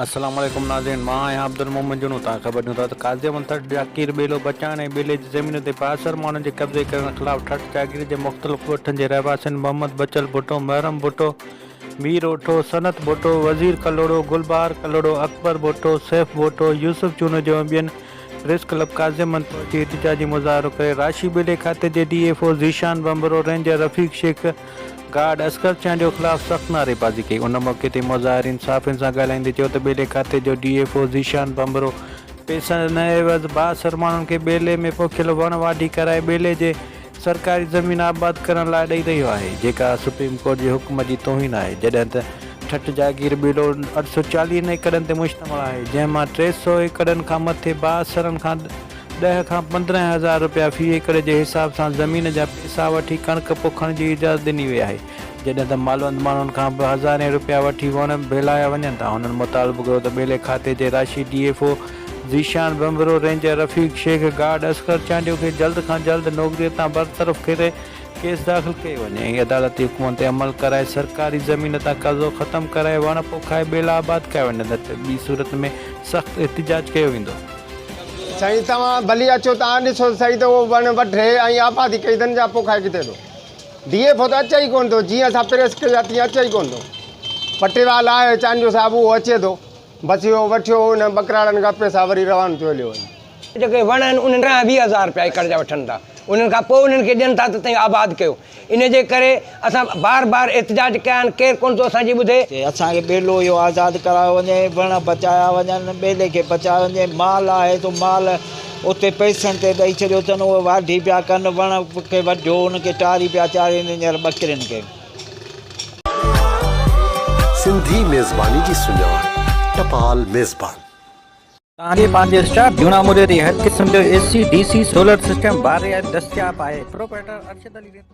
السلام عليڪم ناظرين مان آهيان عبدالمومن جنو تان خبر ڏيون ٿا ته قاضي احمد ٺٽ جاگير ٻيلو بچائڻ ۽ ٻيلي جي زمين تي بااثر ماڻهن جي قبضي ڪرڻ خلاف ٺٽ جاگير جي مختلف ڳوٺن جي رهواسين محمد بچل ڀٽو، محرم ڀٽو، مير اوٺو، صنعت ڀٽو، وزير ڪلهوڙو، گلبهار ڪلهوڙو، اڪبر ڀٽو، سيف ڀٽو، يوسف چونيجو ۽ ٻين پريس ڪلب قاضي احمد پهچي احتجاجي مظاهرو ڪري راشي ٻيلي کاتي جي D F O Zeeshan Bhanbhro, ranger Rafiq Shaikh, guard Asghar Chandio خلاف سخت نعريبازي ڪئي. ان موقعي تي مظاهرين صحافين سان ڳالهائيندي چيو ته ٻيلي کاتي جو D F O Zeeshan Bhanbhro پئسن عيوض بااثر ماڻهن کي ٻيلي ۾ پوکيل وڻ واڍي ڪرائي ٻيلي جي سرڪاري زمين آباد ڪرڻ لاء ڏئي رهيو آهي جيڪا سپريم ڪورٽ جي حڪم جي توهين آهي جڏهن ته ٺٽ جاگير ٻيلو 840 ايڪڙن تي مشتمل آهي جنهن مان 300 ايڪڙن کان مٿي بااثرن کان ڏهه کان 15 هزار رپيا في ايڪڙ جي حساب سان زمين جا پئسا وٺي ڪڻڪ پوکڻ جي اجازت ڏني وئي آهي، جڏهن ته مالوند ماڻهن کان به هزارين رپيا وٺي وڻ ڀيلايا وڃن ٿا. هنن مطالبو ڪيو ته ٻيلي کاتي جي راشي D F O Zeeshan Bhanbhro, ranger Rafiq Shaikh, guard Asghar Chandio کي جلد کان جلد نوڪري تان برطرف ڪري ڪيس داخل ڪيو وڃي ۽ عدالتي حڪمن تي عمل ڪرائي سرڪاري زمين تان قبضو ختم ڪرائي وڻ پوکائي ٻيلا آباد ڪيا وڃن نه ته ٻي صورت ۾ سخت احتجاج ڪيو ويندو. سائين توهان ڀلي اچو توهان ڏسو ته سهي ته اهو وڻ وڍي ۽ آبادي ڪئي اٿن جا پوکائي ڪٿي ٿو. ڊي ايف او ته اچي ئي ڪونه ٿو جيئن اسان پريس ڪئي آهي تيئن اچي ئي ڪونه ٿو. پٽيوال آهي چانڊيو صاحب اهو اچي ٿو بس اهو وٺيو ان ٻڪراڙن کان پئسا وري روانو ٿيو هليو وڃي. جيڪي وڻ آهن انهن کان 20 هزار رپيا ايڪڙ جا وٺن ٿا انهن کان پوء انهن کي ڏين ٿا ته تئين آباد ڪيو. ان جي ڪري اسان بار بار احتجاج ڪيا آهن ڪير ڪونه ٿو اسان جي ٻڌي. اسان کي ٻيلو اهو آزاد ڪرايو وڃي، وڻ بچايا وڃن، ٻيلي کي بچايو وڃي، مال آهي سو مال اتي پئسن تي ڏئي ڇڏيو اٿن، اهي واڍي پيا ڪن، وڻ کي وڍيو ان کي ٽاري پيا چاڙهين هينئر ٻڪرين کي. سنڌي ميزباني جي سڃاڻ ٽپال ميزبان. توهان جي پنهنجي اسٽاف جهونا موري تي هر قسم جو A C, D C, solar system باري دستياب آهي. پروپرائيٽر ارشد علي رند.